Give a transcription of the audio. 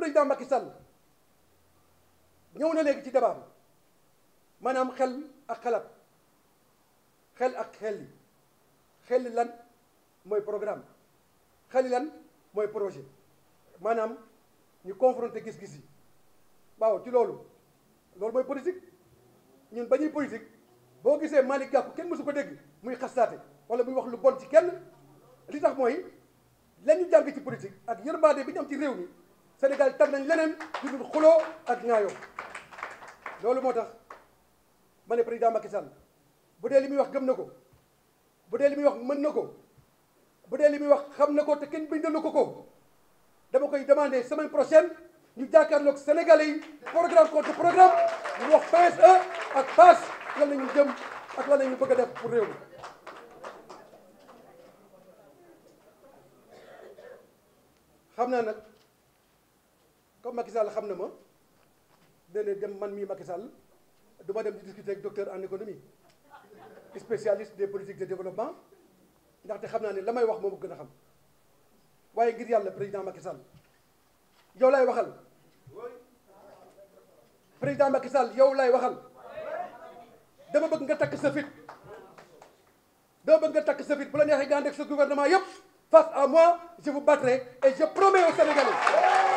président Macky Sall ñëw na léegi ci débat bi maanaam xel ak xalaat xel ak xel li lan mooy programme xel li lan mooy projet maanaam ñu confronter gis-gis yi waaw ci loolu mooy politique ñun ba ñuy politique boo gisee Malick Gakou kenn mësu ko dégg muy xastaate wala muy wax lu bon ci kenn li tax mooy lañu jàng ci politique ak yërmande bi ñu am ci réew mi Sénégal tag nañ leneen du dul xuloo ak ñaayoo loolu moo tax ma ne président Macky Sall bu dee li muy wax gëm na ko bu dee li muy wax mën na ko bu dee li muy wax xam na ko te kenn bindalu ko dama koy demander semaine prochaine ñu jàkkaarloog Sénégalais yi programme contre programme ñu wax PSE ak PAS lan la ñu jëm ak lan la ñu bëgg a def pour réew mi. xam naa nag comme Macky Sall xam na ma dana dem man mii Macky Sall du ma dem di discuter ak docteur en économie spécialiste des politiques de développement ndaxte xam naa ne la may wax moom gën a xam waaye ngir yàlla président Macky Sall yow lay waxal président Macky Sall yow lay waxal dama bëgg nga takk sa fit bu la neexee nga ànd ak sa gouvernement yëpp face à moi je vous battrai et je promets aux Sénégalais